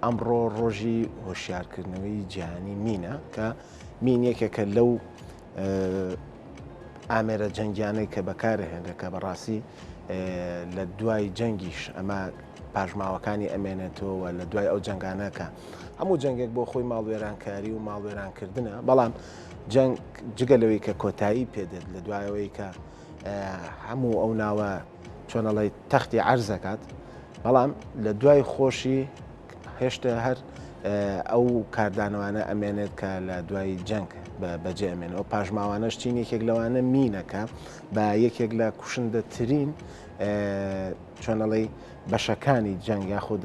ئەمڕۆ ڕۆژی هۆشیارکردنەوەی جیهانی مینە کە مین یەکێکە لەو ئامێرە جەنگیانەی کە بەکارهێنرێت کە بەڕاستی لە دوای جەنگیش ئەمە پاشماوەکانی ئەمێنێتەوە لە دوای ئەو جەنگانە کە هەموو جەنگێک بۆ خۆی ماڵوێرانکاری و ماڵوێرانکردنە بەڵام جەنگ جگە لەوەی کە کۆتایی پێدێت لە دوایەوەی کە هەموو ئەو ناوە چۆنەڵی تەختی عەرزەکات بەڵام لە دوای خۆشی هێشتا هەر ئەو کاردانەوانە ئەمێنێت کە لە دوای جەنگ بەجێ ئەمێنەوە پاشماوانەش چین یەکێک لەوانە مینەکە بە یەکێک لە کوشندەترین چۆنەڵی بەشەکانی جەنگ یاخود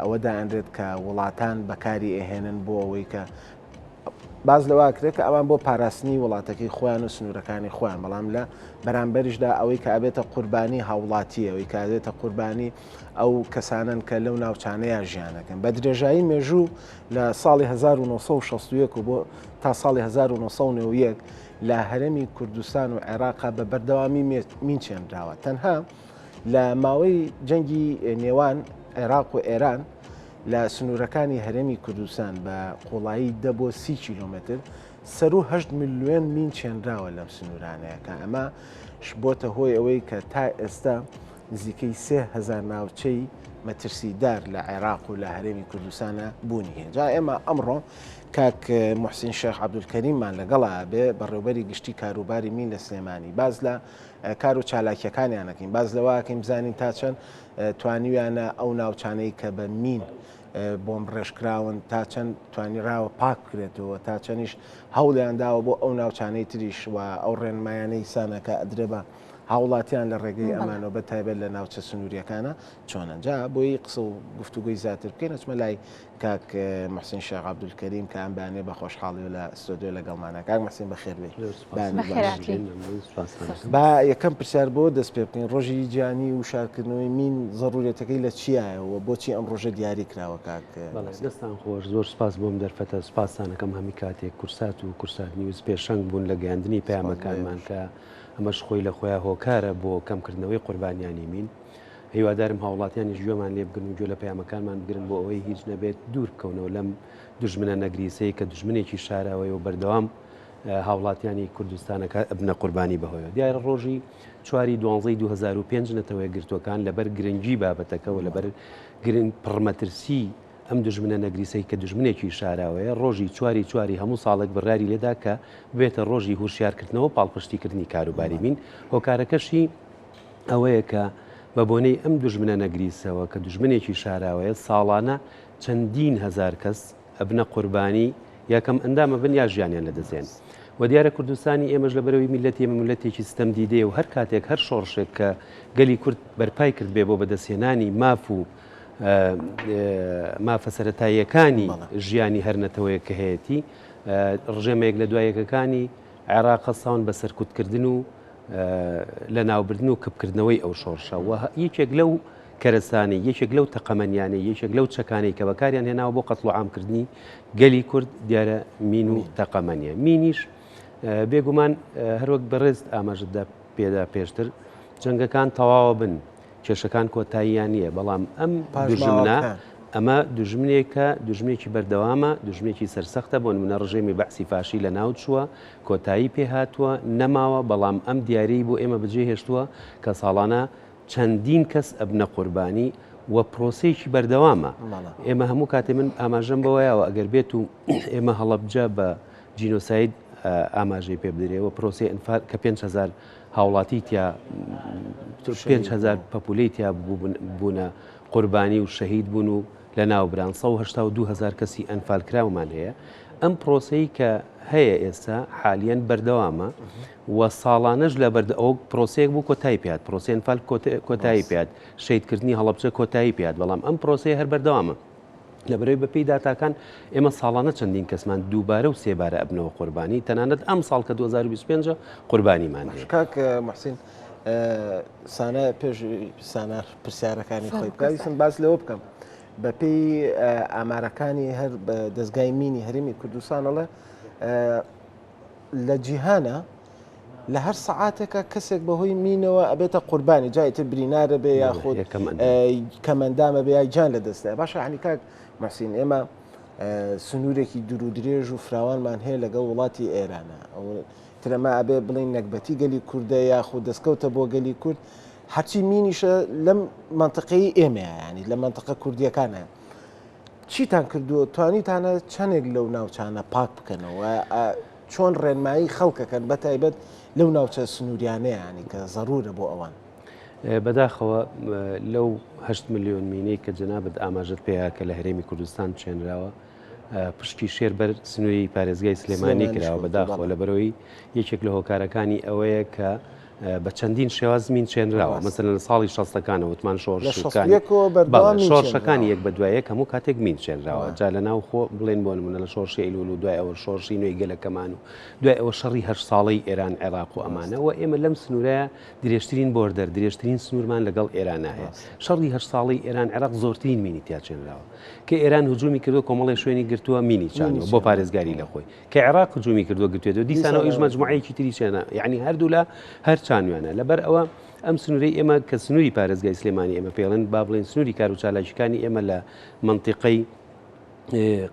ئەوە دائەنرێت کە وڵاتان بەکاری ئەهێنن بۆ ئەوەی کە باس لەوە ئەکرێت کە ئەوان بۆ پاراستنی وڵاتەکەی خۆیان و سنوورەکانی خۆیان بەڵام لە بەرامبەریشدا ئەوەی کە ئەبێتە قوربانی هاوڵاتی ئەوەی کە ئەبێتە قوربانی ئەو کەسانن کە لەو ناوچانەیە ژیانەکەن بە درێژایی مێژوو لە ساڵی 1961 و بۆ تا ساڵی 1991 لە هەرێمی کوردستان و عێراقا بە بەردەوامی مین چێنراوە تەنها لە ماوەی جەنگی نێوان عێراق و ئێران لە سنوورەکانی هەرێمی کوردستان بە قوڵایی دە بۆ سی کیلۆمەتر سەروو هەشت ملیۆن مین چێنراوە لەم سنوورانەیە کە ئەمە بۆتە هۆی ئەوەی کە تا ئێستا نزیکەی 3000 ناوچەی مەترسیدار لە عێراق و لە هەرێمی کوردستانە بوونی هەیە جا ئێمە ئەمڕۆ کاک محسین شێخ عەبدولکەریممان لەگەڵا بێ بەڕێوبەری گشتی کاروباری مین لە سلێمانی باز لە کار و چالاکیەکانیان ئەکەین باس لەوە ئەکەین بزانین تا چەند توانیویانە ئەو ناوچانەی کە بە مین بۆمب ڕێژکراون تا چەند توانیراوە پاک بکرێتەوە تا چەندیش هەوڵیان داوە بۆ ئەو ناوچانەی تریش و ئەو ڕێنمایانەی سانەکە ئەدرێ بە هاوڵاتیان لە ڕێگەی ئەمانەوە بە تایبەت لە ناوچە سنووریەکانە چۆنن جا بۆی قسە و گفتوگۆی زیاتر بکەین ئەچمە لای کاک محسین شێخ عەبدولکەریم کە ئەم بەیانیە بە خۆشحاڵیەوە لە ستۆدیۆ لەگەڵمانە. کاک محسین بەخێر بێی. با یەکەم پرسیار بۆ دەست پێ بکەین ڕۆژی جیهانی وشارکردنەوەی مین زەڕوورێتەکەی لە چیایە و بۆچی ئەم ڕۆژە دیاری کراوە کاک دەستان خۆش زۆر سپاس بۆم دەرفەتە سپاستانەکەم هەمی کاتێک کورسات و کورسات نیوز پێشەنگ بوون لە گەیاندنی پەیامەکانمان کە ئەمەش خۆی لە خۆیان هۆکارە بۆ کەمکردنەوەی قوربانیانی مین. هیوادارم هاوڵاتیانیش گوێمان لێ بگرن و گوێ لە پەیامەکانمان بگرن بۆ ئەوەی هیچ نەبێت دوور بکەونەوە لەم دوژمنە نەگریسەی کە دوژمنێکی شاراوەیە و بەردەوام هاوڵاتیانی کوردستانەکە ئەبنە قوربانی بەهۆیەوە. دیارە ڕۆژی چواری دوانزەی 2005 نەتەوە یەکگرتووەکان لەبەر گرنگی بابەتەکە و لەبەر گرنگ پڕمەترسی ئەم دوژمنە نەگریسەی کە دوژمنێکی شاراوەیە ڕۆژی چواری چواری هەموو ساڵێک بڕیاری لێدا کە ببێتە ڕۆژی هوشیارکردنەوە پاڵپشتیکردنی کاروباری مین هۆکارەکەشی ئەوەیە کە بە بۆنەی ئەم دوژمنە نەگریسەوە کە دوژمنێکی شاراوەیە ساڵانە چەندین هەزار کەس ئەبنە قوربانی یا کەم ئەندام ئەبن یا ژیانیان لەدەستێن و دیارە کوردستانی ئێمەش لەبەرەوەی میللەتی ئێمە میللەتێکی ستەم دیدەیە و هەر کاتێک هەر شۆڕشێک کە گەلی کورد بەرپای کرد بێ بۆ بەدەستهێنانی ماف و مافە سەرەتاییەکانی ژیانی هەر نەتەوەیەک کە هەیەتی ڕژێمە یەک لە دوای یەکەکانی عێراق هەستاون بە سەرکوتکردن و لەناوبردن و کپکردنەوەی ئەو شۆڕشە و یەکێک لەو کەرەسانەی، یەکێک لەو تەقەمەنیانەی، یەکێک لەو چەکانەی کە بەکاریان هێناوە بۆ قەتڵوعامکردنی گەلی کورد دیارە مین و تەقەمەنیە. مینیش بێگومان هەروەک بەڕێزت ئاماژەت دا پێدا پێشتر جەنگەکان تەواوە بن کێشەکان کۆتاییان نییە بەڵام ئەم دوژمنە ئەمە دوژمنێکە دوژمنێکی بەردەوامە دوژمنێکی سەرسەختە بۆ نمونە ڕژێمی بەعسی فاشی لە ناو چووە کۆتایی پێهاتووە نەماوە بەڵام ئەم دیاریی بۆ ئێمە بەجێ هێشتووە کە ساڵانە چەندین کەس ئەبنە قوربانی و پرۆسەیەکی بەردەوامە ئێمە هەموو کاتێ من ئاماژەم بەوەیەوە ئەگەر بێت و ئێمە هەڵەبجە بە جینۆساید ئاماژەی پێ بدرێ و پرۆسەی ئەنفال کە 5هزار هاوڵاتی تیا 5هزار پەپولەی تیا بوونە قوربانی و شەهید بوون و لەناوبران، 182 هەزار کەسی ئەنفالکراومان هەیە، ئەم پرۆسەی کە هەیە ئێستا حالیەن بەردەوامە و ساڵانەش لە بەرد ئەو پرۆسەیەک بوو کۆتایی پێات پرۆسەی ئەنفال کۆتایی پێات شەیدکردنی هەڵەبجە کۆتایی پێات بەڵام ئەم پرۆسەیە هەر بەردەوامە. لەبەرەوەی بەپێی داتاکان ئێمە ساڵانە چەندین کەسمان دووبارە و سێبارە ئەبنەوە قوربانی تەنانەت ئەم ساڵ کە 2025 قوربانیمان هەیە. کاک محسین سانا پێش سانا پرسیارەکانی خۆی بکە ویستم باس لەوە بکەم بەپێی ئامارەکانی هەر دەستگای مینی هەرێمی کوردستان ئەڵێ لە جیهانە. لە هەر سەعاتێکا کەسێک بەهۆی مینەوە ئەبێتە قوربانی جا ئیتر برینارە بێ یاخود کەمەندامە بێ یا گیان لە دەستدا باشە عنی کاک محسین ئێمە سنوورێکی دوور و درێژ و فراوانمان هەیە لەگەڵ وڵاتی ئێرانە ئەو ترەمە ئەبێ بڵین نەگبەتی گەلی کوردە یاخود دەستکەوتە بۆ گەلی کورد هەرچی مینیشە لەم منطقەی ئێمەیە ینی لە منطقە کوردیەکانە چیتان کردووە توانیتانە چەندێک لەو ناوچانە پاک بکەنەوە چۆن ڕێنمایی خەڵکەکەن بە تایبەت لەو ناوچە سنووریانەیانی کە زەرورە بۆ ئەوان؟ بەداخەوە لەو هەشت ملیۆن مینەی کە جەنابت ئاماژەت پێیا کە لە هەرێمی کوردستان چێنراوە پشکی شێر بەر سنووری پارێزگای سلێمانی کراوە بەداخەوە لەبەرەوەی یەکێک لە هۆکارەکانی ئەوەیە کە بە چەندین شێواز مین چێنراوە مەسەلەن لە ساڵی شەستەکانەوە وتمان شۆڕشەکانی یەک بە دوای یەک هەموو کاتێک مین چێنراوە جا لە ناو خۆ بڵێن بۆ نمونە لە شۆڕشی ئەیلول و دوای ئەوە شۆڕشی نوێی گەلەکەمان و دوای ئەوە شەڕی هەشت ساڵەی ئێران عێراق و ئەمانە و ئێمە لەم سنوورە درێژترین border درێژترین سنوورمان لەگەڵ ئێرانە هەیە شەڕی هەشت ساڵەی ئێران عێراق زۆرترین مینی تیا چێنراوە کە ئێران هجومی کردو کۆمەڵی شوێنی گرتووە مینی چانەوە بۆ پارێزگاری لە خۆی کە عێراق هجومی کردووە گرتوێتەوە دیسانەوە ئیش مەجموعەیەکی تری چێنە یعنی هەردوولا هەر چانویانە لەبەر ئەوە ئەم سنووری ئێمە کە سنووری پارێزگای سلێمانی ئێمە پێڵێن با بڵێن سنووری کار و چالاکیەکانی ئێمە لە منتیقەی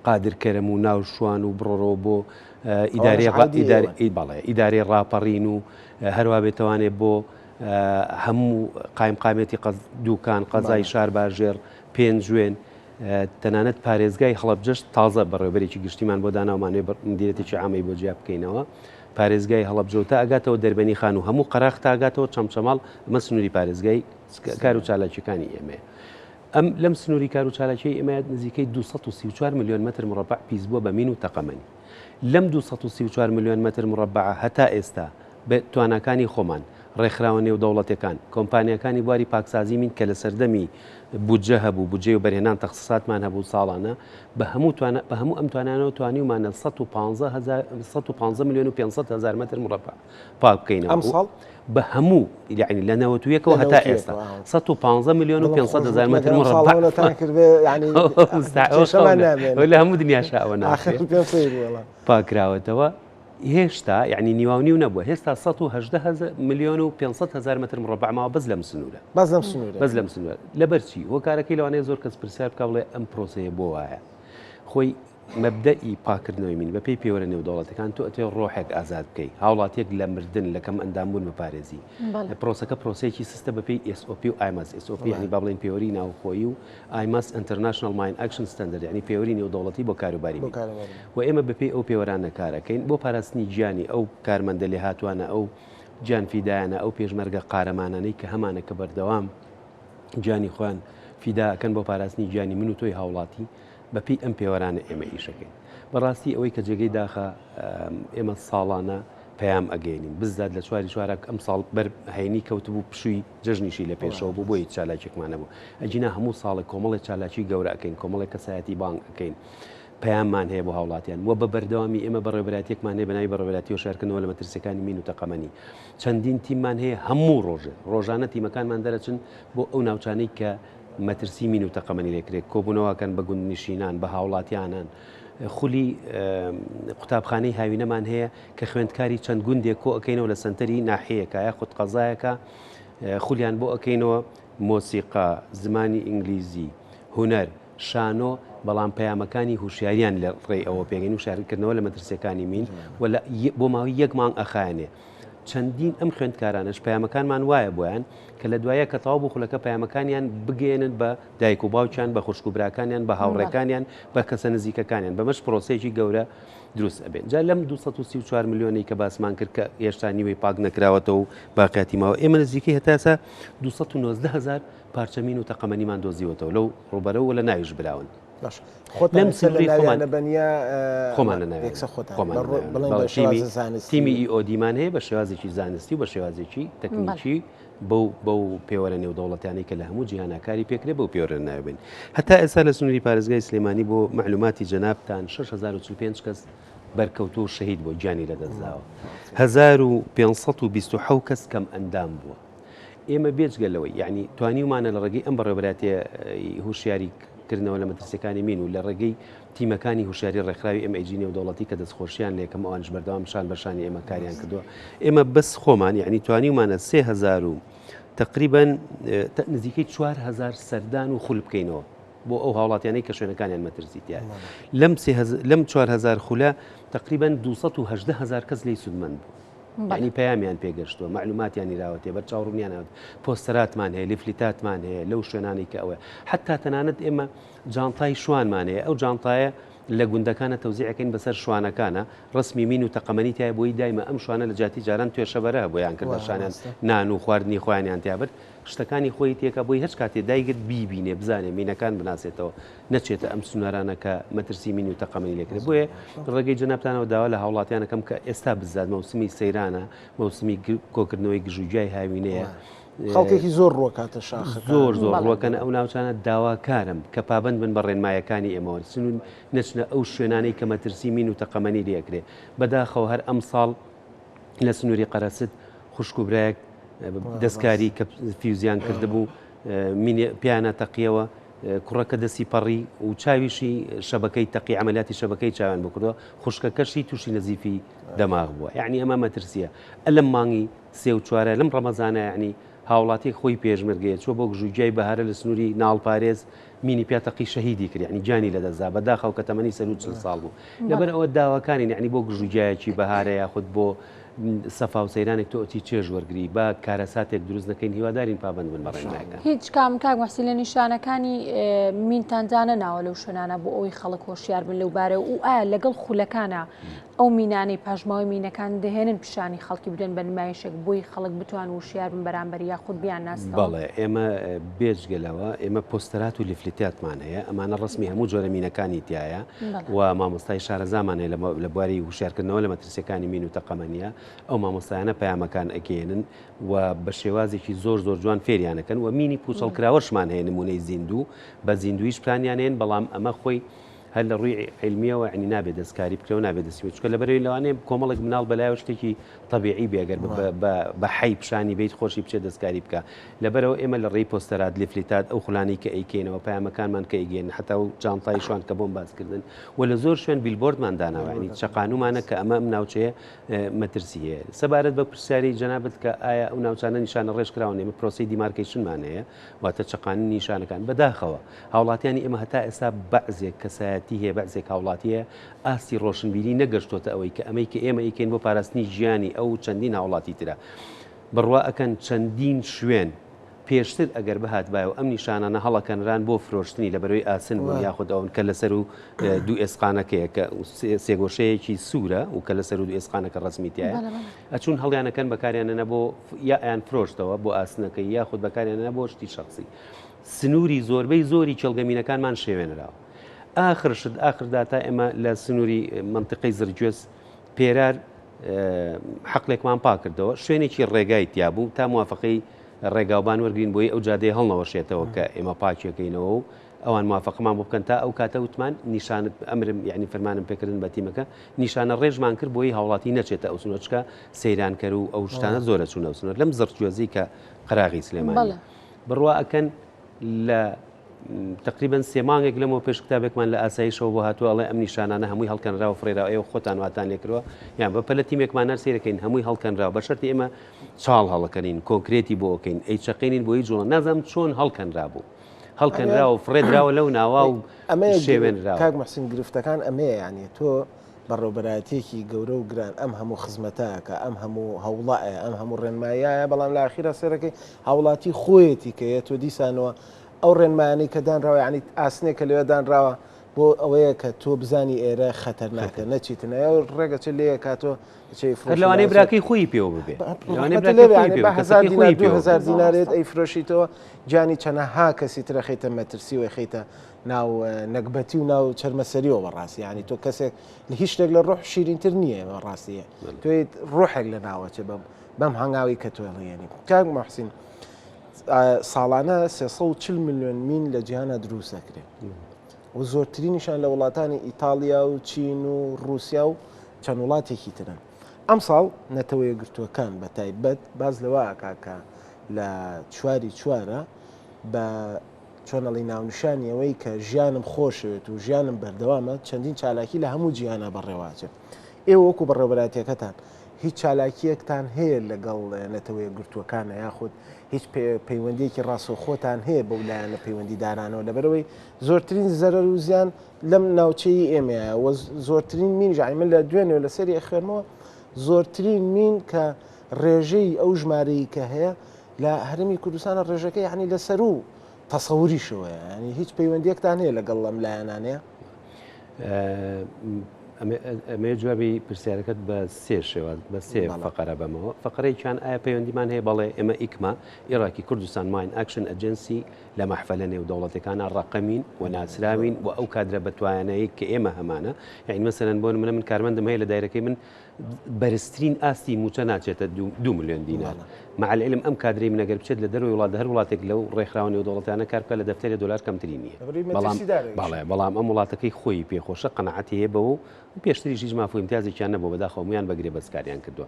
قادر کەرەم و ناو شوان و بڕۆرەوە بۆ ئیداری بەڵێ ئیدارەی ڕاپەڕین و هەروە بێتوانێت بۆ هەموو قایمقامێتی دوکان قەزای شار باژێڕ پێنجوێن تەنانەت پارێزگای هەڵەبجەش تازە بەڕێوەبەرێکی گشتیمان بۆ دانا و مانەوێ مدیرێتێکی عامەی بۆ جیا بکەینەوە پارێزگای هەڵەبجە و تا ئەگاتەوە دەربەنی خان و هەموو قەراخ تا ئەگاتەوە چەمچەماڵ ئەمە سنووری پارێزگای کار و چالاکیەکانی ئێمەیە ئەم لەم سنووری کار و چالاکیی ئێمە نزیکەی 234 میلیۆن متر مربع پیس بووە بە مین و تەقەمەنی لەم 234 میلیۆن متر مربع هەتا ئێستا بە تواناکانی خۆمان، ڕێکخراوە نێودەوڵەتیەکان، کۆمپانیاکانی بواری پاکسازی مین کە لە سەردەمی بودجە هەبوو، بودجەی وەبەرهێنان تەخسیساتمان هەبوو ساڵانە، بە هەموو توانا بە هەموو ئەم توانانەوە توانیومانە 115 هەزار 115 ملیۆن و 500 هەزار مەتر مڕەبع پاک بکەینەوە. ئەمساڵ؟ بە هەموو یعنی لە 91ەوە هەتا ئێستا 115 ملیۆن و 500 هەزار مەتر مڕەبع لە هەموو دنیاشا ئەوە ناکرێت. پاکراوەتەوە. هێشتا یەعنی نیواونیو نەبووە هێستا 118 ملیۆن و 500 هەزار مەتر مڕەبع ماوە بەس لەم سنوورە بەس لەم سنوورە بەس لەم سنوورە لەبەر چی هۆکارەکەی لەوانەیە زۆر کەس پرسیار بکا بڵێ ئەم پرۆسەیە بۆ وایە خۆی مەبدەئی پاکردنەوەی مین بەپێی پێوەرە نێودەوڵەتەکان تۆ ئەتێ ڕۆحێک ئازاد بکەی هاوڵاتیەک لە مردن لە کەم ئەندامبوون بپارێزی پرۆسەکە پرۆسەیەکی سستە بەپێی SOP و IMAS SOP یعنی با بڵێین پێوەری ناوخۆیی و IMAS International Mine Action Standard یعنی پێوەری نێودەوڵەتی بۆ کاروباری مین و ئێمە بەپێی ئەو پێوەرانە کار ئەکەین بۆ پاراستنی گیانی ئەو کارمەندە لێهاتوانە ئەو گیان فیدایانە ئەو پێشمەرگە قارەمانانەی کە هەمانە کە بەردەوام گیانی خۆیان فیدا ئەکەن بۆ پاراستنی گیانی من و تۆی هاوڵاتی بەپێی ئەم پێوەرانە ئێمە ئیشەکەین بەڕاستی ئەوەی کە جێگەی داخە ئێمە ساڵانە پەیام ئەگەێنین بزات لە چواری چوارە ئەم ساڵ بەر هەینی کەوتبوو پشووی جەژنیشی لە پێشەوە بوو بۆ هیچ چالاکێکمان نەبوو ئەگینا هەموو ساڵێک کۆمەڵێک چالاکی گەورە ئەکەین کۆمەڵێک کەسایەتی بانگ ئەکەین پەیاممان هەیە بۆ هاوڵاتیان و بە بەردەوامی ئێمە بەڕێوەبەرایەتیەکمان هەیە بە ناوی بەڕێوەبەرایەتی هۆشیارکردنەوە لە مەترسیەکانی مین و تەقەمەنی چەندین تیممان هەیە هەموو ڕۆژێ ڕۆژانە تیمەکانمان دەرەچن بۆ ئەو ناوچانەی کە مەترسی مین و تەقەمەنی لێکرێت کۆبوونەوەکەن بە گوندنشینان بە هاوڵاتیانان خولی قوتابخانەی هاوینەمان هەیە کە خوێندکاری چەند گوندێک کۆ ئەکەینەوە لە سەنتەری ناحیەیەکە یاخود قەزایەکە خولیان بۆ ئەکەینەوە مۆسیقا، زمانی ئینگلیزی، هونەر، شانۆ، بەڵام پەیامەکانی هوشیاریان لە ڕێی ئەوە پێگەین و شارکردنەوە لە مەترسیەکانی مین و لە بۆ ماوەی یەک مانگ ئەخایەنێ. چەندین ئەم خوێندکارانەش پەیامەکانمان وایە بۆیان کە لە دوایە کە تەواو بوو خولەکە پەیامەکانیان بگەیەنن بە دایک و باوکیان بە خوشک و براکانیان بە هاوڕێکانیان بە کەسە نزیکەکانیان بەمەش پرۆسەیەکی گەورە دروست ئەبێت جا لەم 234 ملیۆنەی کە باسمان کرد کە هێشتا نیوەی پاک نەکراوەتەوە و باقیاتی ماوە ئێمە نزیکەی هەتا ئێستا 219 هەزار پارچە مین و تەقەمەنیمان دۆزیوەتەوە لەو ڕووبەرە و لە ناویش براون. باش خۆتان لەم لەسەر لە سنووری ناویان خۆمان نەبەنیە خۆمان لە ناویان یەکسەر خۆتان خۆمان بە لە ڕۆ- ناویان بڵێن بە بەڵێ تیمی شێوازە زانستی تیمی EOD مان هەیە بە شێوازێکی زانستی و بە شێوازێکی بەڵێ. تەکنیکی بەو بەو پێوەرە نێودەوڵەتیانەی کە لە هەموو جیهانا کاری پێکرێ بەو پێوەرە ناوی بین هەتا ئێستا لە سنووری پارێزگای سلێمانی بۆ مەعلوماتی جەنابتان 6045 کەس بەرکەوتوو و شەهید بووە گیانی لەدەستداوە 1527 کەس کەم ئەندام بووە ئێمە بێجگە لەوەی یعنی توانیومانە لە ڕێگەی ئەم بەڕێوەبەرایەتیە هوشیاری کردنەوە لە مەترسیەکانی مین و لە ڕێگەی تیمەکانی هوشیاری ڕێکخراوی MAG نێودەوڵەتی کە دەستخۆشیان لێکەم ئەوانش بەردەوام شان بە شانی ئێمە کاریان کردووە ئێمە بەس خۆمان یعنی توانیومانە 3000 و تقریبا نزیکەی 4000 سەردان و خول بکەینەوە بۆ ئەو هاوڵاتیانەی کە شوێنەکانیان مەترسی تیایە لەم لەم 4000 خولە تقریبا 218 هزار کەس لی سوودمەند بوو یعنی پەیامیان پێگەشتووە معلوماتیان نیراوەتێ بەر چاوڕونیان هەوت پۆستەراتمان هەیە لیفلیتاتمان هەیە لەو شوێنانی کە ئەوە حتا تەنانەت ئێمە جانتای شوانمان هەیە ئەو جانتایە لە گوندەکانە تەوزیعەکەین بەسەر شوانەکانە ڕسمی مین و تەقەمەنی تای بۆی دایمە ئەم شوانە لە جاتی جاران توێشەبەرە بۆیان کردە شانیان نان و خواردنی خۆیانیان تیابرد شتەکانی خۆی تێکا بۆی هەچ کاتێ دایگرت بیبینێ بزانێ مینەکان بناسێتەوە نەچێتە ئەم سنوارانە کە مەترسی مین و تەقەمەنی لێکرێت بۆیە ڕێگەی جەنابتانەوە داوا لە هاوڵاتیانەکەم کە ئێستا بزات مەوسمی سەیرانە مەوسمی کۆکردنەوەی گژوگیای هاوینەیە خەڵکێکی زۆر ڕۆکاتە شاخ زۆر زۆر ڕۆکەن ئەو ناوچانە داواکارم کە پابند بن بە ڕێنمایەکانی ئێمەوە سنوور نەچنە ئەو شوێنانەی کە مەترسی مین و تەقەمەنی لێکرێ بەداخەوە هەر ئەمساڵ لە سنووری قەرەسد خوشک و برایەک دەستکاری کە فیوزیان کردبوو پیانە تەقیەوە کوڕەکە دەستی پەڕی و چاویشی شەبەکەی تەقی عملیاتی شەبەکەی چاویان بکردەوە خوشکەکەشی تووشی نەزیفی دەماغ بووە یعنی ئەمە مەترسیە ئەلم مانگی سێ و چوارە لەم ڕەمەزانە یعنی هاوڵاتیەک خۆی پێشمەرگەیە چوە بۆ گژوگیای بەهارە لە سنووری ناڵپارێز مینی پیا تەقی شەهیدی کرد یعنی گیانی لەدەستدا بەداخەوە کە تەمەنی سەروو 40 ساڵ بوو لەبەر ئەوە داواکارین یعنی بۆ گژوگیایەکی بەهارە یاخود بۆ سەفا و سەیرانێک تۆ ئەچی چێژ وەرگری با کارەساتێک دروست نەکەین هیوادارین پابەند بن بە ڕێنمایەکان. هیچ کام کاک محسین لە نیشانەکانی مینتان دانەناوە لەو شوێنانە بۆ ئەوەی خەڵک هۆشیار بن لەو بارەوە و ئایا لەگەڵ خولەکانە ئەو مینانەی پاشماوەی مینەکان دەهێنن پیشانی خەڵکی بدەن بە نمایشێک بۆی خەڵک بتوان وشیار بن بەرامبەر یاخود بیانناسنەوە؟ بەڵێ ئێمە بێجگە لەوە ئێمە پۆستەرات و لیفلیتاتمان هەیە ئەمانە ڕەسمی هەموو جۆرە مینەکانی تایە و مامۆستای شارەزامان هەیە لە بواری هوشیارکردنەوە لە مەترسیەکانی مین و تەقەمەنیە ئەو مامۆستایانە پەیامەکان ئەگەیەنن و بە شێوازێکی زۆر زۆر جوان فێریانەکەن و مینی پوچەڵکراوەشمان هەیە نمونەی زیندوو بە زیندویش پلانیانێن بەڵام ئەمە خۆی هەر لە ڕووی عیلمیەوە یعنی نابێت دەستکاری بکرێ و نابێت دەستی چونکە لەبەرەوەی لەوانەیە کۆمەڵێک مناڵ بەلایەوە شتێکی تەبیعی بێ گەر بە حەی پیشانی بیت خۆشی بچێت دەستکاری بکە لەبەرەوە ئێمە لە ڕێی پۆستەرات لیفلیتات ئەو خولانەی کە ئەیکەینەوە پەیامەکانمان کە ئەیگەین حتا و جانتای شوان کە بۆم باسکردن و لە زۆر شوێن بیلبۆردمان داناوە یعنی چەقانومانە کە ئەمە ئەم ناوچەیە مەترسی هەیە سەبارەت بە پرسیاری جەنابت کە ئایا ئەو ناوچانە نیشانە ڕێژ کراون ئێمە پرۆسەی demarcation مان هەیە واتە چەقاندنی نیشانەکان. بەداخەوە هاوڵاتیانی ئێمە هەتا ئێستا بەعزێک کەسایەتی هەیە، بەعزێک هاوڵاتی هەیە ئاستی ڕۆشنبیری نەگەشتۆتە ئەوەی کە ئەمەی کە ئێمە ئەیکەین بۆ پاراستنی گیانی ئەو و چەندین هاوڵاتی ترە. بڕوا ئەکەن چەندین شوێن پێشتر ئەگەر بهاتبایە و ئەم نیشانانە هەڵەکەنران بۆ فرۆشتنی لەبەرەوەی ئاسن بوون یاخود ئەوەن کە لەسەر و دوو ئێسقانەکەیە کە سێگۆشەیەکی سوورە و کە لەسەر و دوو ئێسقانەکە ڕەسمی تایە ئەچوون هەڵیانەکەن بەکاریانەنە بۆ یا ئەیان فرۆشتەوە بۆ ئاسنەکەی یاخود بەکاریانە بۆ شتی شخصی سنووری زۆربەی زۆری کێڵگەمینەکانمان شێوێنراوە ئاخر شت ئاخر داتا ئێمە لە سنووری منطقەی زرگوێز پێرار حەقلێکمان پاکردەوە شوێنێکی ڕێگای تیابوو تا موافقەی ڕێگاوبان وەرگین بۆی ئەو جادەی هەڵنەوەشێتەوە کە ئێمە پاکیەکەینەوە و ئەوان موافەقەمان بۆ بکەن تا ئەو کاتە وتمان نیشانت ئەمرم یعنی فەرمانم پێکردن بە تیمەکە نیشانە ڕێژمان کرد بۆی هاوڵاتی نەچێتە ئەو سنوور چکە سەیرانکەر و ئەو شتانە زۆرە چوون ئەو سنوور لەم زڕگوێزی کە قەراغی سلێمانی بڕوا ئەکەن لە تقریبا سێ مانگێک لەمەوە پێش کتابێکمان لە ئاسایشەوە بۆ هاتووە ئەڵێ ئەم نیشانانە هەمووی هەڵکەنراوە فڕێراوە ئێوە خۆتان واتان لێکردووە یان بە پەلە تیمێکمان نەر سەیرەکەین هەمووی هەڵکەنراوە بە شەرتی ئێمە چاڵ هەڵەکەنین کۆنکرێتی بۆ ئەکەین ئەی چەقێنین بۆی جوڵە نازانم چۆن هەڵکەنرابوو هەڵکەنراوە و فڕێدراوە لەو ناوا و ئەمەیە شێوێنراوە. کاک محسین گرفتەکان ئەمەیە یانی تۆ بەڕێوبەرایەتیەکی گەورە و گران ئەم هەموو خزمەتە ئەکا ئەم هەموو هەوڵە ئەیا ئەم هەموو ڕێنماییە بەڵام لە ئاخیرا سەیرەکەی هاوڵاتی خۆیەتی کە یە تۆ دیسانەوە ئەو ڕێنمایانەی کە دانراوە یانی ئاسنێک کە لەوێ دانراوە بۆ ئەوەیە کە تۆ بزانی ئێرە خەتەرناکە نەچیتە ناو ڕێگە چ لێیە کاتۆ هەر لەوانەیە براکەی خۆی پێوە ببێ لەوانەیە براکەی خۆی پێوە هەزار دینار 2000 دینارێت ئەیفرۆشیتەوە گیانی چەنەها کەسی ترە خەیتە مەترسی و خەیتە ناو نەگبەتی و ناو چەرمەسەریەوە بەڕاستی ینی تۆ کەسێک لە هیچ شتێک لە ڕۆح شیرینتر نییە بەڕاستیە تۆیت ڕۆحێک لە ناوەچێ بەم بەم هەنگاوی کە تۆ هەڵیێنی کاک محسین ساڵانە 340 میلیۆن مین لە جیهانە دروست دەکرێت و زۆرترینیشان لە وڵاتانی ئیتاڵیا و چین و ڕووسیا و چەند وڵاتێکی ترن. ئەمساڵ نەتەوە یەکگرتووەکان بە تایبەت باس لەوە ئەکا کە لە چواری چوارە بە چۆن ئەڵێی ناونیشانی ئەوەی کە ژیانم خۆشەوێت و ژیانم بەردەوامە چەندین چالاکی لە هەموو جیهانا بەڕێوەئەچێت ئێوە وەکو بەڕێوەبەرایەتیەکەتان هیچ چالاکیەکتان هەیە لەگەڵ نەتەوە یەکگرتووەکانە یاخود هیچ پەیوەندیەکی ڕاستەوخۆتان هەیە بەو لایەنە پەیوەندیدارانەوە لەبەرئەوەی زۆرترین زەرەر و زیان لەم ناوچەی ئێمەیە و زۆرترین مین ژای من لە دوێنێ لەسەری ئەخوێنمەوە زۆرترین مین کە ڕێژەی ئەو ژمارەی کە هەیە لە هەرێمی کوردستانە ڕێژەکە یعنی لە سەروو تەسەوریشەوەیە یعنی هیچ پەیوەندیەکتان هەیە لەگەڵ ئەم لایەنانەیە؟ ئەمەیە جوابی پرسیارەکەت بە سێ شێواز بە سێ فقرە بەمەوە فقرەیەکیان ئایا پەیوەندیمان هەیە بەڵێ ئێمە ئیکما Iraqi Kurdistan Mine Action Agency لە مەحفەلە نێودەوڵەتەکانە ڕقەمین و ناسراوین و ئەو کادرە بەتوانەیە کە ئێمە هەمانە یعنی مەسەلەن بۆ منە من کارمەندم هەیە لە دایرەکەی من بەرزترین ئاستی مووچە ناچێتە دو ملیۆن دینار مع العلم ئەم کادرەی من ئەگەر بچێت لە دەرەوەی وڵات لە هەر وڵاتێک لەو ڕێکخراوە نێودەوڵەتیانە کار بکات لە دەفتەرێ دۆلار کەمتری نییە بەڵام بەڵێ بەڵام ئەم وڵاتەکەی خۆی پێخۆشە قەناعەتی هەیە بەوە و پێشتریش هیچ ماف و ئیمتیازێکیان نەبووە بەداخەوە هەموویان بە گرێبەست کاریان کردووە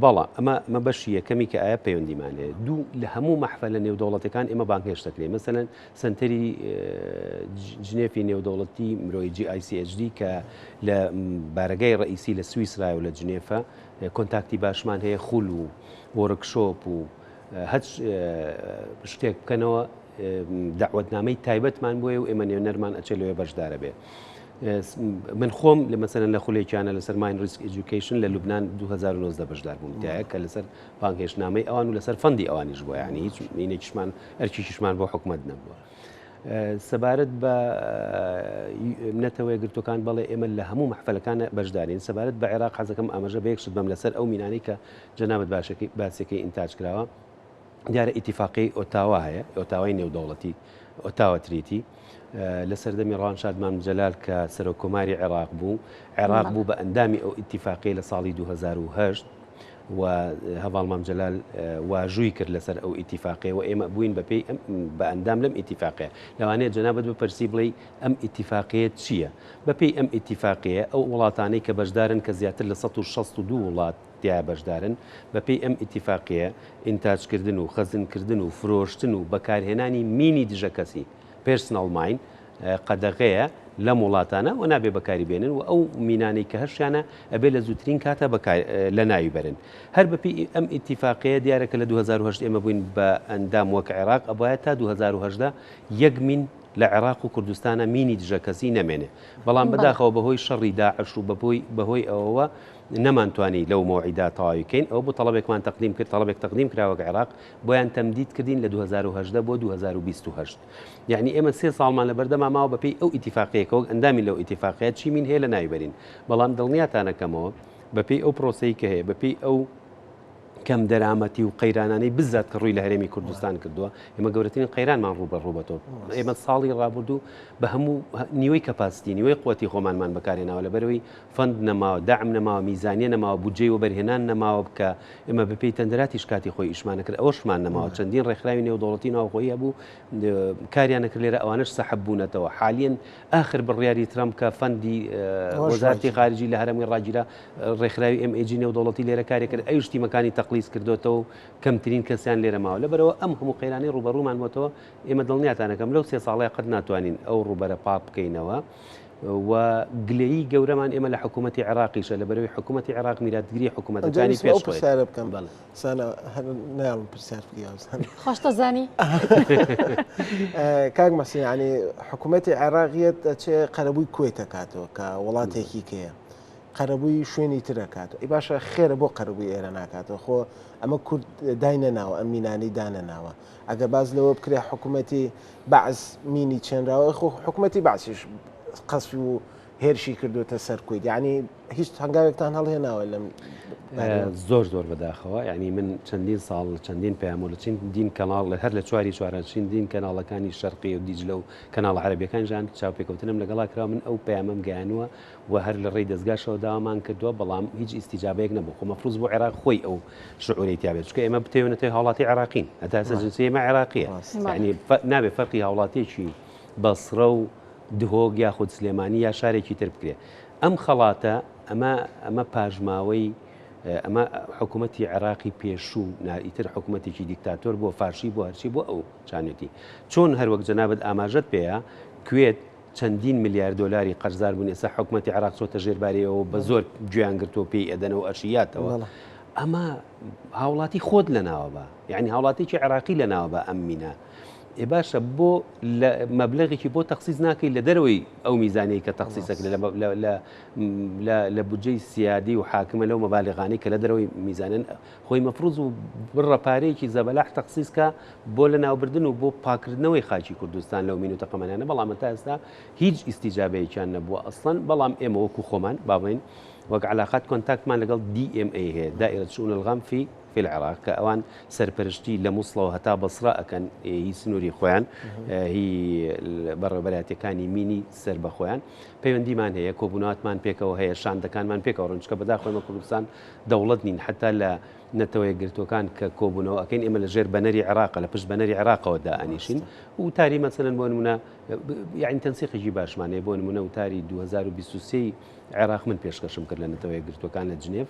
بەڵام ئەمە ئەمە بەشی یەکەمی کە ئایا پەیوەندیمان هەیە دوو لە هەموو مەحفەلە نێودەوڵەتەکان ئێمە بانگهێشت دەکرێن مەسەلەن سەنتەری جنێفی نێودەوڵەتی مرۆیی GICHD کە لە بارەگای ڕئیسی لە سویسرای و لە جنێفە contact ی باشمان هەیە خول و workshop و هەچ شتێک بکەنەوە دەعوەتنامەی تایبەتمان بۆیە و ئێمە نوێنەرمان ئەچێت لەوێ بەشدارە بێ. من خۆم لە مەسەلەن لە خولێکیانە لەسەر mine risk education لە لوبناان 2019 بەشدار بووم تایە کە لەسەر بانگهێشتنامەی ئەوان و لەسەر fund ی ئەوانیش بووە یعنی هیچ مینێکیشمان ئەرکێکیشمان بۆ حکومەت نەبووە. سەبارەت بە نەتەوە یەکگرتووەکان بەڵێ ئێمە لە هەموو مەحفەلەکان بەشدارین سەبارەت بە عێراق حەزەکەم ئاماژە بە یەک شت بەم لەسەر ئەو مینانەی کە جەنابت باشەکەی باسەکەی ئینتاج کراوە دیارە ئیتیفاقی ئۆتاوا هەیە ئۆتاوای نێودەوڵەتی Ottawa Treaty لە سەردەمی ڕەوانشاد مام جەلال کە سەرۆک کۆماری عێراق بوو عێراق بوو بە ئەندامی ئەو ئیتیفاقی لە ساڵی 2008 و هەڤاڵ مام جەلال واژووی کرد لەسەر ئەو ئیتیفاقەیە و ئێمە بووین بە پێی بە ئەندام لەم ئیتیفاقەیە. لەوانەیە جەنابت بپرسی بڵێی ئەم ئیتیفاقەیە چییە؟ بە پێی ئەم ئیتیفاقەیە ئەو وڵاتانەی کە بەشدارن کە زیاتر لە 162 وڵات تیا بەشدارن بە پێی ئەم ئیتیفاقەیە ئینتاجکردن و خەزنکردن و فرۆشتن و بەکارهێنانی مینی دژەکەسی Personal Mine قەدەغەیە لەم وڵاتانە و نابێ بەکاری بێنن و ئەو مینانەی کە هەشیانە ئەبێ لە زووترین کاتا لە ناوی بەرن. هەر بەپێی ئەم ئیتیفاقەیە دیارە کە لە 2008 ئێمە بووین بە ئەندام وەک عێراق ئەبوایە تا 2018 یەک مین لە عێراق و کوردستانە مینی دژەکەسی نەمێنێ بەڵام بەداخەوە بەهۆی شەڕی داعش و بەهۆی بەهۆی ئەوەوە نەمانتوانی لەو مەوعیدا تەواوی کەین ئەوە بوو تەڵەبێکمان تەقدیم کرد تەڵەبێک تەقدیم کرا وەک عێراق بۆیان تەمدید کردین لە 2018 بۆ 2028 یەعنی ئێمە سێ ساڵمان لەبەردەما ماوە بەپێی ئەو ئیتیفاقیە کە وەک ئەندامین لەو ئیتیفاقیە چی مین هەیە لەناوی بەرین بەڵام دڵنیاتانەکەمەوە بەپێی ئەو پرۆسەی کە هەیە بەپێی ئەو کەم دەرامەتی و قەیرانانەی بزات کە ڕووی لە هەرێمی کوردستان کردووە ئێمە گەورەترین قەیرانمان ڕوو بە ڕووبەتەوە ئێمە ساڵی ڕابردوو بە هەموو نیوەی capacity نیوەی قوتی خۆمانمان بەکارێناوە لەبەرەوەی fund نەماوە دەعم نەماوە میزانیە نەماوە بودجەی وەبەرهێنان نەماوە بکە ئێمە بەپێی تەندراتیش کاتی خۆی ئیشمانە کرد ئەوەشمان نەماوە چەندین ڕێکخراوی نێودەوڵەتی ناوخۆیی هەبوو کاریان نەکرد لێرە ئەوانەش سەحب بوونەتەوە حالیەن ئاخر بڕیاری ترەمپ کە fund ی وەزارەتی خارجی لە هەرەمی ڕاگیرا ڕێکخراوی MAG نێودەوڵەتی لێرە کاری کرد ئەویش تیمەکانی تەقلیس کردوێتەوە و کەمترین کەسیان لێرە ماوە لەبەرەوە ئەم هەموو قەیرانەی ڕووبەڕوومان بۆتەوە ئێمە دڵنیاتانەکەم لەو سێ ساڵەیە قەت ناتوانین ئەو ڕووبەرە پاک بکەینەوە و گلەیی گەورەمان ئێمە لە حکوومەتی عێراقیشە لە بەرەوەی حکوومەتی عێراق میراتگری حکوومەتەکانی پێش خۆی. پرسیارە بکەم بەڵێ سانا هەر نایەڵم پرسیار بکەی ئاوزان. خۆش دەزانی. کاک مەحسین یعنی حکوومەتی عێراقیەت ئەچێ قەرەبووی کوێت ئەکاتەوە کە وڵاتێکی کەیە قەرەبووی شوێنی تر ئەکاتەوە ئەی باشە خێرە بۆ قەرەبووی ئێرە ناکاتەوە خۆ ئەمە کورد داینەناوە ئەم مینانەی دانەناوە ئەگەر باس لەوە بکرێ حکوومەتی بەعس مینی چێنراوە خۆ حکومەتی بەعسیش قەسفی و هێرشی کردوتە سەر کویت یعنی هیچ هەنگاوێکتان هەڵهێناوە لەم زۆر زۆر بەداخەوە یعنی من چەندین ساڵ چەندین پەیام و لە چەندین کەناڵ لە هەر لە چواری چوارە چەندین کەناڵەکانی شەرقی و دیجلە و کەناڵە عەرەبیەکان ژان چاوپێکەوتنم لەگەڵا کرا من ئەو پەیامەم گەیانووە و هەر لە ڕێی دەزگاشەوە داوامان کردووە بەڵام هیچ ئیستیجابەیەک نەبوو خۆ مەفروز بۆ عێراق خۆی ئەو شعورەی تیا بێت چونکە ئێمە بتەوێنەتەوەی هاوڵاتی عێراقین هەتا ئێستا جنسیە ئێمە عێراقیە یعنی نابێ فەرقی هاوڵاتیەکی بەسرە و دهۆک یاخود سلێمانی یا شارێکی تر بکرێ ئەم خەڵاتە ئەمە ئەمە پاشماوەی ئەمە حکوومەتی عێراقی پێشوو ئیتر حکوومەتێکی دیکتاتۆر بۆ فاشی بۆ هەرچی بۆ ئەو چانێتی چۆن هەروەک جەنابەت ئاماژەت پێەیە کوێت چەندین ملیار دۆلاری قەرزار بوون ئێستا حکوومەتی عێراق چۆتە ژێربارەیەوە بە زۆر گوێیان گرتووە پێی ئەدەنەوە ئەشیاتەوە ئەمە هاوڵاتی خۆت لەناوە بە یعنی هاوڵاتێکی عێراقی لەناوە بە ئەم مینە ئێ باشە بۆ لە مەبلەغێکی بۆ تەخسیس ناکەی لە دەرەوەی ئەو میزانەی کە تەخسیسەکە لە بودجەی سیادی و حاکمە لەو مەبالغانەی کە لە دەرەوەی میزانن خۆی مەفروز و بڕە پارەیەکی زەبەلاح تەخسیس کە بۆ لە ناوبردن و بۆ پاکردنەوەی خاکی کوردستان لەو مین و تەقەمەنیانە بەڵام تا ئێستا هیچ ئیستیجابەیەکیان نەبووە ئەسڵەن بەڵام ئێمە وەکو خۆمان با بڵێین وەک علاقات contact مان لەگەڵ DMA هەیە دائرة شؤون الغام في في العراق کە ئەوان سەرپەرشتی لە موسڵەوە هەتا بەسرە ئەکەن هی سنووری خۆیان هی بەڕێوەبەرایەتیەکانی مینی سەر بە خۆیان پەیوەندیمان هەیە کۆبووناتمان پێکەوە هەیە شاندەکانمان پێکەوە ڕۆن چکە بەداخەوە ئێمە کوردستان دەوڵەت نین حتا لە نەتەوە یەکگرتووەکان کە کۆبوونەوە ئەکەین ئێمە لە ژێر بەنەری عێراقە لە پشت بەنەری عێراقەوە دائەنیشین وتاری مەسەلەن بۆ نمونە یعنی تەنسیقێکی باشمان هەیە بۆ نمونە وتاری 2023 عێراق من پێشکەشم کرد لە نەتەوە یەکگرتووەکان لە جنێف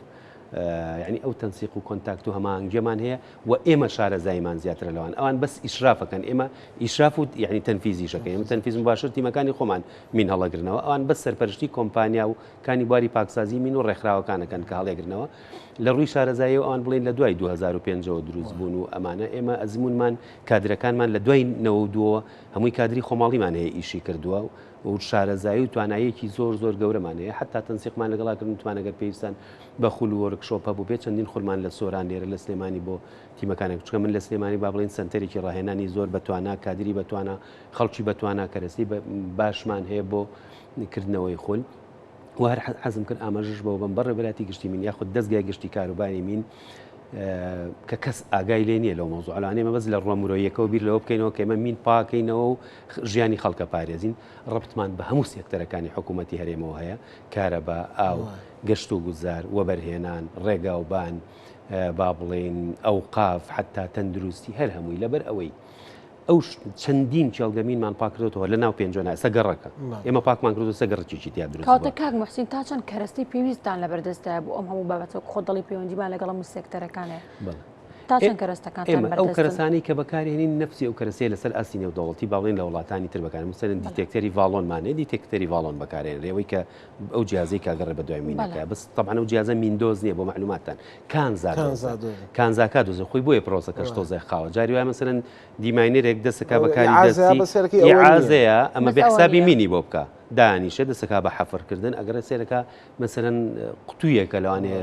یعنی ئەو تەنسیق و contact و هەماهەنگیەمان هەیە و ئێمە شارەزاییمان زیاترە لەوان ئەوان بەس ئیشرافەکەن ئێمە ئیشراف و یعنی تەنفیزیشەکەین ئێمە تەنفیز مباشر تیمەکانی خۆمان مین هەڵەگرنەوە ئەوان بەس سەرپەرشتی کۆمپانیا و کانی بواری پاکسازی مین و ڕێکخراوەکانەکەن کە هەڵێگرنەوە لە ڕووی شارەزایی و ئەوان بڵین لە دوای 2005ەوە دروست بوون و ئەمانە ئێمە ئەزمونمان کادرەکانمان لە دوای 92ەوە هەمووی کادری خۆماڵیمان هەیە ئیشی کردووە و شارەزایی و تواناییەکی زۆر زۆر گەورەمان هەیە حتا تەنسیقمان لەگەڵا کردن توان ئەگەر پێویستان بە خول و workshop هەبوو بێت چەندین خولمان لە سۆران لێرە لە سلێمانی بۆ تیمەکانێک چونکە من لە سلێمانی با بڵێین سەنتەرێکی ڕاهێنانی زۆر بەتوانا کادری بەتوانا خەڵکی بەتوانا کەرەسەی باشمان هەیە بۆ کردنەوەی خول و هەر حەزم کرد ئاماژەش بەوە بەم بەڕێوەبەرایەتی گشتی مین یاخود دەزگای گشتی کاروباری مین کە کەس ئاگای لێ نییە لەو مەوزوعە لەوانەیە ئێمە بەس لە ڕووە مرۆییەکەوە بیر لەوە بکەینەوە کە ئێمە مین پاکەینەوە و ژیانی خەڵکە پارێزین ڕەبتمان بە هەموو سێکتەرەکانی حکوومەتی هەرێمەوە هەیە کارەبا ئاو گەشت و گوزار وەبەرهێنان ڕێگاوبان با بڵێین ئەوقاف حتا تەندروستی هەر هەمووی لەبەر ئەوەی ئەو چەندین کێڵگە مینمان پاکردۆتەوە لە ناو پێنجۆنا ئێستا گەڕەکە ئێمە پاکمان کردو سە گەڕەکێکی تیا دروست کاتە کاک محسین تا چەند کەرەستەی پێویستتان لەبەردەستایە بۆ ئەم هەموو بابەتە خۆ دەڵی پەیوەندیمان لەگەڵ هەموو سێکتەرەکانێ تا چەند کەرەستەکانتان ئێمە ئەو بەردەستن؟ کەرەسانەی کە بەکارهێنین نەفسی ئەو کەرەسەیە لەسەر ئاستی نێودەوڵەتی با بڵێین لە وڵاتانی تر بەکار مەسەلەن detector ی VALON مان هەیە detector ی VALON بەکارهێنرێ ئەوەی کە ئەو جیازەی کە ئەگەڕێ بە دوای مینەکە بەس تەبعەن ئەو جیازە میندۆز نییە بۆ مەعلوماتتان کانزا دۆزە کانزاکە دۆزە خۆی بۆیە پرۆسەکەش تۆزێ خاوە جاری وایە مەسەلەن deminer ێک دەسەکا بەکاری دەستی ئیعازەیە ئەمە بێ حسابی مینی بۆ بکە دانیشە دەسەکا بە حەفرکردن ئەگەرە سێرەکە مەسەلەن قوتوویەکە لەوانەیە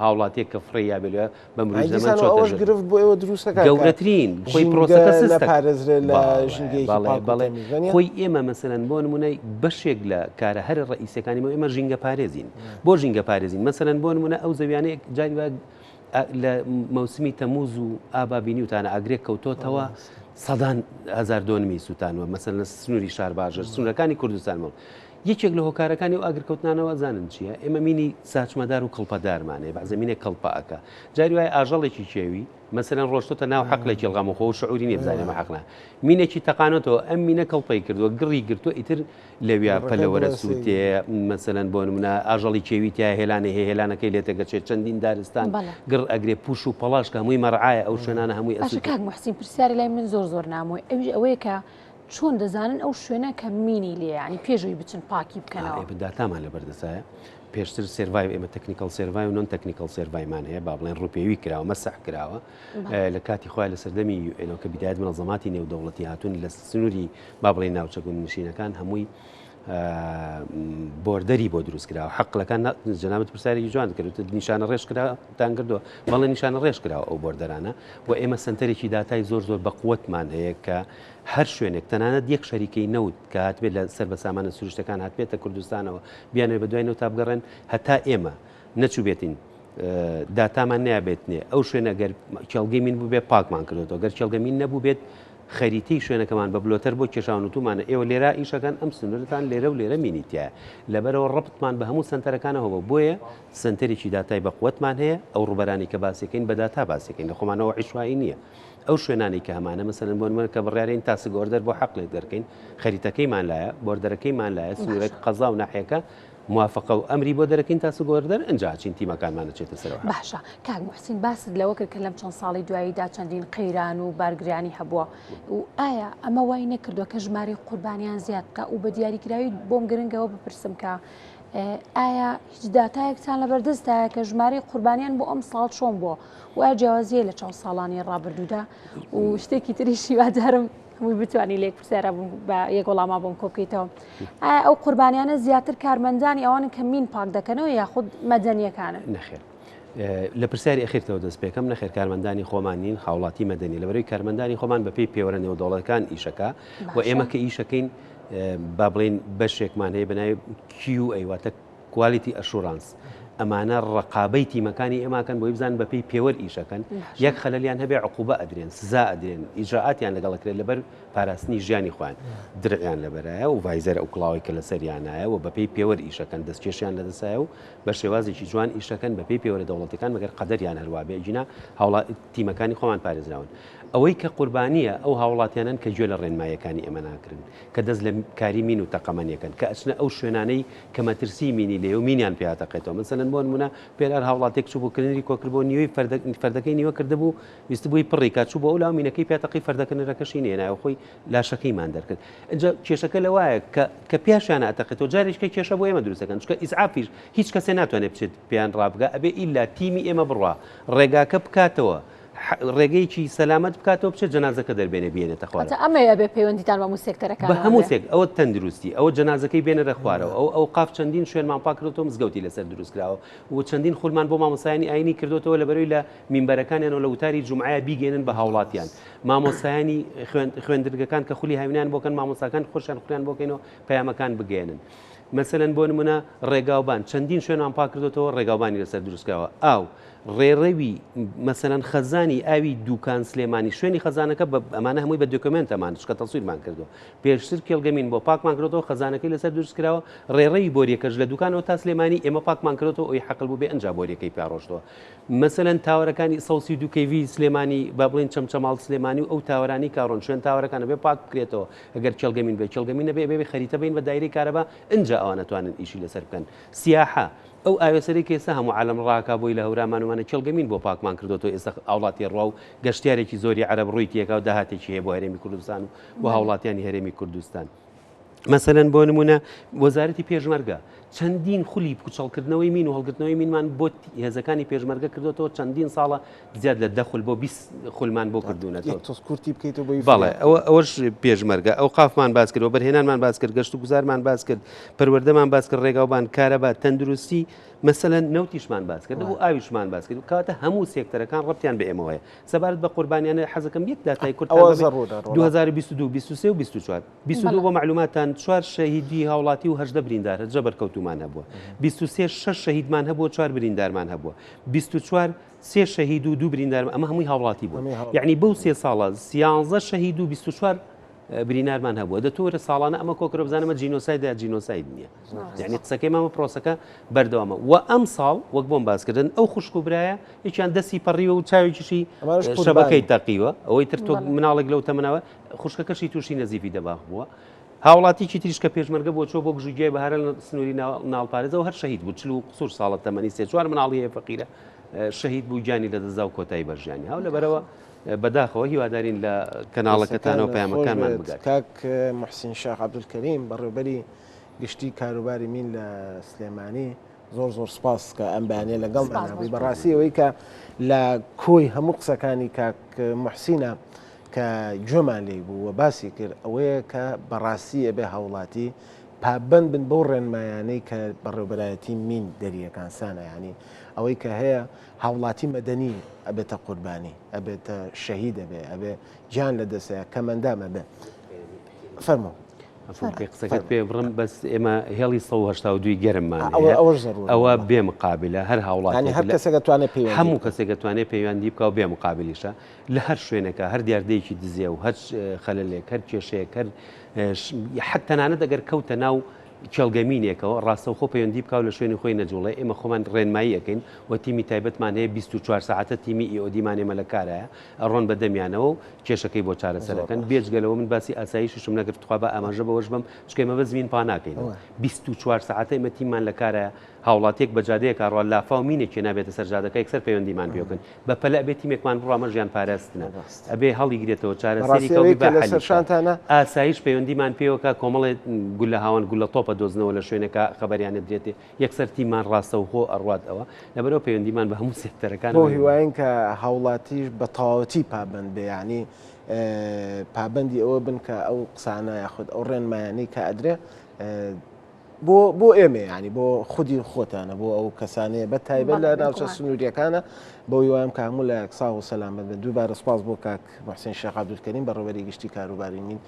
هاوڵاتیەک کە فڕێ یا بێ بە مروی زەمەن چۆتە ئەوەش گرفت بۆ ئێوە دروستەکە گەورەترین خۆی پرۆسەکە سستە پارێزرێ لە ژینگەیەکی پاک بەڵێ خۆی ئێمە مەسەلەن بۆ نمونەی بەشێک لە کارە هەرە ڕئیسەکانی ئێمە ژینگە پارێزین بۆ ژینگە پارێزین مەسەلەن بۆ نمونە ئەو زەویانەیە جاری وایە لە مەوسمی تەموز و ئابا بینیوتانە ئاگرێک کەوتۆتەوە سەدان هزار دۆنمی سووتانوە مەسەلەن لە سنووری شارباژێر سنوورەکانی کوردستان مەڵ یەکێک لە هۆکارەکانی ئەو ئاگرکەوتنانەوە ئەزانن چییە؟ ئێمە مینی ساچمەدار و کڵپەدارمان هەیە، بەعزە مینێک کڵپە ئەکا. جاری وایە ئاژەڵێکی کێوی، مەسەلەن ڕۆشتۆتە ناو حەقلێکی ڵغەم و خۆ شعوری نییە بزانێ ئەمە حەقلە. مینێکی تەقانۆتەوە، ئەم مینە کڵپەی کردووە، گڕی گرتووە، ئیتر لەویا پەلەوەرە سووتێ، مەسەلەن بۆ نموونە ئاژەڵی کێوی تیا هێلانەی هەیە، هێلانەکەی لێ تێگەچێ، چەندین دارستان گڕ ئەگرێ، پووش و پەڵاش کە هەمووی مەرعایە، ئەو شوێنانە هەمووی باشە ئەسووتێ. کاک موحسین پرسیاری لای من زۆر زۆر نامۆیە، ئەویش ئەوەیە کە چۆن دەزانن ئەو شوێنە کە مینی لێیە یانی پێش ئەوی بچن پاکی بکەنەوە؟ ئێمە داتامان لەبەر دەستایە پێشتر survey ئێمە technical survey و non technical survey مان هەیە با بڵێن ڕووپێوی کراوە مەسح کراوە لە کاتی خۆی لە سەردەمی UN ەوە کە بیدایەت منەزەماتی نێودەوڵەتی هاتوون لە سنووری با بڵێن ناوچە گوندنشینەکان هەمووی border ی بۆ دروست کراوە حەقلەکان جەنابت پرسیارێکی جوان کرد نیشانە ڕێژ کراتان کردووە بەڵێ نیشانە ڕێژ کراوە ئەو border انە و ئێمە سنتەرێکی داتای زۆر زۆر بەقوتمان هەیە کە هەر شوێنێک تەنانەت یەک شەریکەی نەوت کە هاتبێت لە سەر بە سامانە سروشتەکان هاتبێتە کوردستانەوە بیانەوێت بە دوای نەوتا بگەڕێن هەتا ئێمە نەچووبێتین داتامان نابێتنێ ئەو شوێنە گەر کێڵگەی مین بووبێت پاکمان کردێتەوە گەر کێڵگە مین نەبووبێت خەریتەی شوێنەکەمان بە plotter بۆ کێشاون وتومانە ئێوە لێرە ئیشەکەن ئەم سنوورەتان لێرە و لێرە مینی تایە لەبەرەوە ڕەبتمان بە هەموو سەنتەرەکانەوە بوو بۆیە سەنتەرێکی داتای بەقوەتمان هەیە ئەو ڕووبەرانی کە باسیەکەین بە داتا باسیەکەین لە خۆمانەوە عیشوایی نییە ئەو شوێنانەی کە هەمانە مەسەلەن بۆ نمونە کە بڕیارین task order بۆ حەقلێک دەرکەین خەریتەکەیمان لایە border ەکەیمان لایە سنوورەک قەزا و ناحیەکە موافقە و ئەمری بۆ دەرەکەین task order ئنجا ئەچین تیمەکانمان ئەچێتە سەرەوە. باشە کاک موحسین باست لەوە کرد کە لەم چەند ساڵەی دواییدا چەندین قەیران و بارگرانی هەبووە و ئایا ئەمە وای نەکردووە کە ژمارەی قوربانیان زیاد بکا و بە دیاریکراوی بۆم گرنگەوە بپرسم کە ئایا هیچ داتایەکتان لەبەردەستدایە کە ژمارەی قوربانیان بۆ ئەم ساڵ چۆن بووە و ئایا جیاوازیە لە چاو ساڵانی ڕابردوودا و شتێکی تریش هیوادارم هەمووی بتوانی لێک پرسیارە بە یەک وەڵاما بۆم کۆبکەیتەوە ئایا ئەو قوربانیانە زیاتر کارمەندانی ئەوانن کە مین پاک دەکەنەوە یاخود مەدەنیەکانن؟ نەخێر لە پرسیاری ئەخیرتەوە دەست پێکەم نەخێر کارمەندانی خۆمان نین هاوڵاتی مەدەنی لەبەرەوەی کارمەندانی خۆمان بەپێی پێوەرە نێودەوڵەتەکان ئیشەکە و ئێمە کە ئیشەکەین با بڵێین بەشێکمان هەیە بەناوی QA واتە quality assurance ئەمانە ڕقابەی تیمەکانی ئێماکەن بۆی بزان بەپێی پێوەر ئیشەکەن یەک خەلەلیان هەبێ عقوبە ئەدرێن سزا ئەدرێن ئیجرائاتیان لەگەڵ کرێت لەبەر پاراستنی ژیانی خۆیان درعیان لەبەرایە و visor ئەو کڵاوەی کە لەسەریانایە و بەپێی پێوەر ئیشەکەن دەستکێشیان لەدەسایە و بە شێوازێکی جوان ئیشەکەن بەپێی پێوەرە دەوڵەتەکان مەگەر قەدەریان هەروا بێ ئەگینا هاوڵا تیمەکانی خۆمان پارێزراون ئەوەی کە قوربانییە ئەو هاوڵاتیانەن کە گوێ لە ڕێنماییەکانی ئێمە ناگرن، کە دەست لە کاری مین و تەقەمەنیەکەن، کە ئەچنە ئەو شوێنانەی کە مەترسیی مینی لێیە و مینیان پێ ئەتەقێتەوە. مەسەلەن بۆ نموونە پێرار هاوڵاتیەک چووبوو کنری کۆکردبووە نیوەی فەردەکەی نیوە کردبوو ویستبووی پڕی کا چوو بۆ ئەو لاو مینەکەی پێ تەقی فەردەکە نرەکەشی نەهێنایەوە خۆی لاشەکەیمان دەرکرد. ئینجا کێشەکە لەوایە کە کە پیاشیانە ئەتەقێتەوە جارێکیکە کێشە بۆ ئێمە دروست دەکەن چونکە ئیسعافیش هیچ کەسێ ناتوانێت بچێت پێیان ڕابگا ئەبێ ئیلا تیمی ئێمە بڕوا ڕێگاکە بکاتەوە ڕێگەیەکی سەلامەت بکاتەوە بچێت جەنازەکە دەربێنێ بێنێتە خوارەوە. واتە ئەمەیە ئەبێ پەیوەندیتان بە هەموو سێکتەرەکانەوە بە هەموو سێک ئەوە تەندروستی ئەوە جەنازەکەی بێنەرە خوارەوە ئەو ئەوقاف چەندین شوێنمان پاک کردۆتەوە مزگەوتی لەسەر دروست کراوە و چەندین خولمان بۆ مامۆستایانی ئاینی کردۆتەوە لەبەرەوەی لە مینبەرەکانیانەوە لە وتاری جومعەیە بیگەێنن بە هاوڵاتیان مامۆستایانی خوێندنگەکان کە خولی هاوینان بۆکەن مامۆستاکان خۆشیان خولیان بۆکەینەوە پەیامەکان بگەێنن مەسەلەن بۆ نمونە ڕێگاوبان چەندین شوێنمان پاک کردۆتەوە ڕێگاوبانی لەسەر دروستکراوە ئاو ڕێڕەوی مەسەلەن خەزانی ئاوی دوکان سلێمانی شوێنی خەزانەکە بە ئەمانە هەمووی بە document ئەمان چکە تەسویرمان کردووە پێشتر کێڵگەمین بۆ پاکمان کردۆتەوە خەزانەکەی لەسەر دروست کراوە ڕێڕەوی بۆریەکەش لە دوکانەوە تا سلێمانی ئێمە پاکمان کردۆتەوە ئەوی حەقل بوو بێ ئەنجا بۆریەکەی پیا ڕۆشتەوە مەسەلەن tower ەکانی 132 kV سلێمانی با بڵێن چەمچەماڵ سلێمانی و ئەو tower انی کاڕۆن شوێن tower ەکانە بێ پاک بکرێتەوە ئەگەر کێڵگەمین بێ کێڵگەمین نەبێ بێ خەریتە بین بە دایرەی کارەبا ئنجا ئەوان ئەتوانن ئیشی لەسەر بکەن سیاحە ئەو ئاوێسەرەی کە ئێستا هەموو عالەم ڕاکا بۆی لە هەورامان ومانە کێڵگە مین بۆ پاکمان کردۆتەوە ئێستا هاوڵاتی ڕوا و گەشتیارێکی زۆری عەرەب ڕووی تێکا و داهاتێکی هەیە بۆ هەرێمی کوردستان و بۆ هاوڵاتیانی هەرێمی کوردستان. مەسەلەن بۆ نمونە وەزارەتی پێشمەرگە چەندین خولی پوچەڵکردنەوەی مین و هەڵگرتنەوەی مینمان بۆ هێزەکانی پێشمەرگە کردوێتەوە چەندین ساڵە زیاد لە دە خول بۆ 20 خولمان بۆ کردوونەتەوە. تۆز کورتی بکەیتەوە بۆی بەڵێ ئەوە ئەوەش پێشمەرگە ئەوقافمان باس کرد وەبەرهێنانمان باس کرد گەشت و گوزارمان باس کرد پەروەردەمان باس کرد ڕێگاوبان کارەبا تەندروستی مەسەلەن نەوتیشمان باس کرد و ئاویشمان باس کرد کەواتە هەموو سێکتەرەکان ڕەبتیان بە ئێمەوە هەیە سەبارەت بە قوربانیانە حەزەکەم یەک داتای کورتتان ئەوە بەمێ زەڕوورە ڕۆڵە. 2022 23 و 24 22 بۆ مەعلوماتتان چوار شەهیدی هاوڵاتی و 18 بریندار هەجە بەرکەوتوومان هەبووە 23 شەش شەهیدمان هەبووە چوار بریندارمان هەبووە 24 سێ شەهید و دوو بریندار ئەمە هەمووی هاوڵاتی بوون یعنی بەو سێ ساڵە سیانزە شەهید و 24 برینارمان هەبووە دە تۆرە ساڵانە ئەمە کۆکرە بزانەمە جینۆسایدا جینۆساید نییە یعنی قسەکەی مامە پرۆسەکە بەردەوامە و ئەم ساڵ وەک بۆم باسکردن ئەو خوشک و برایە یەکیان دەستی پەڕیوە و چاوێکیشی شەبەکەی تەقیوە ئەوەی تر تۆ مناڵێک لەو تەمەنەوە خوشکەکەشی تووشی نەزیفی دەباخ بووە هاوڵاتیکی تریش کە پێشمەرگە بووە چووە بۆ گژوگیای بەهارە لە سنووری ناڵپارێزەوە هەر شەهید بوو 40 و قسوور ساڵە تەمەنی سێ چوار مناڵی هەیە فەقیرە شەهید بوو گیانی لەدەستدا و کۆتایی بە ژیانی هاو لەبەرەوە بەداخەوە هیوادارین لە کەناڵەکەتانەوە پەیامەکانمان بگات. کاک موحسین شاخ عەبدولکەریم بەڕێوبەری گشتی کاروباری مین لە سلێمانی زۆر زۆر سپاس کە ئەم بەیانە لەگەڵمانە بووی بەڕاستی ئەوەی کە لە کۆی هەموو قسەکانی کاک موحسینە کە گوێمان لێی بوو و باسی کرد ئەوەیە کە بەڕاستی ئەبێ هاوڵاتی پابەند بن بەو ڕێنمایانەی کە بەڕێوبەرایەتی مین دەریەکان سانە یانی ئەوەی کە هەیە هاوڵاتی مەدەنی ئەبێتە قوربانی ئەبێتە شەهید ئەبێ ئەبێ گیان لە دەسەیە کەمەندام ئەبێ فەرموو. عەفوو بکەی قسەکەت پێ بڕم بەس ئێمە هێڵی 182 گەرممان هەیە ئەوە بێ مقابلە هەر هاوڵاتی هەر کەسێک دەتوانێت پەیوەندی هەموو کەسێک دەتوانێت پەیوەندی بکا و بێ مقابلیشە لە هەر شوێنێکا هەر دیاردەیەکی دزێو، هەر خەلەلێک، هەر کێشەیەک، هەر حەت تەنانەت ئەگەر کەوتە ناو کێڵگە مینێکەوە ڕاستەوخۆ پەیوەندی بکا و لە شوێنی خۆی نەجوڵێ، ئێمە خۆمان ڕێنمایی ئەکەین و تیمی تایبەتمان هەیە 24 سەعاتە تیمی EOD مان ئێمە لە کارایە ئەڕۆن بە دەمیانەوە و کێشەکەی بۆ چارەسەر ئەکەن، بێجگە لەوە من باسی ئاسایشیشم نەکرد تخوا با ئاماژە بەوەش بەم چونکە ئێمە بەس مین پا ناکەینەوە 24 سەعاتە ئێمە تیممان لە کارایە هاوڵاتیەک بە جادەیەکا ڕوا لافاو مینێک نابێتە سەر جادەکە یەکسەر پەیوەندیمان پێوەکەن بە پەلە ئەبێ تیمێکمان بڕوا ئەمە ژیان پاراستنە ئەبێ هەڵیگرێتەوە چارەسەری کە بە حەلی بکات. ئاسایش پەیوەندیمان پێوە کا کۆمەڵێ گولە هاوەن گولە تۆپە دۆزنەوە لە شوێنێکا خەبەریان ئەدرێتێ یەکسەر تیممان ڕاستەوخۆ ئەڕوات ئەوە لەبەرئەوە پەیوەندیمان بە هەموو سێکتەرەکانەوە بەو هیواین کە هاوڵاتیش بە تەواوەتی پابەند بێ یانی پابەندی ئەوە بن کە ئەو قسانە یاخود ئەو ڕێنمایانەی کە ئەدرێ بۆ بۆ ئێمە ینی بۆ خودی خۆتانە بۆ ئەو کەسانەیە بە تایبەت لە ناوچە سنووریەکانە بۆ هیوایم کە هەموو لایەک ساغ و سەلامەت بن دووبارە سپاس بۆ کاک محسن شێخ عەبدولکەریم بەڕێوەبەری گشتی کاروباری مین.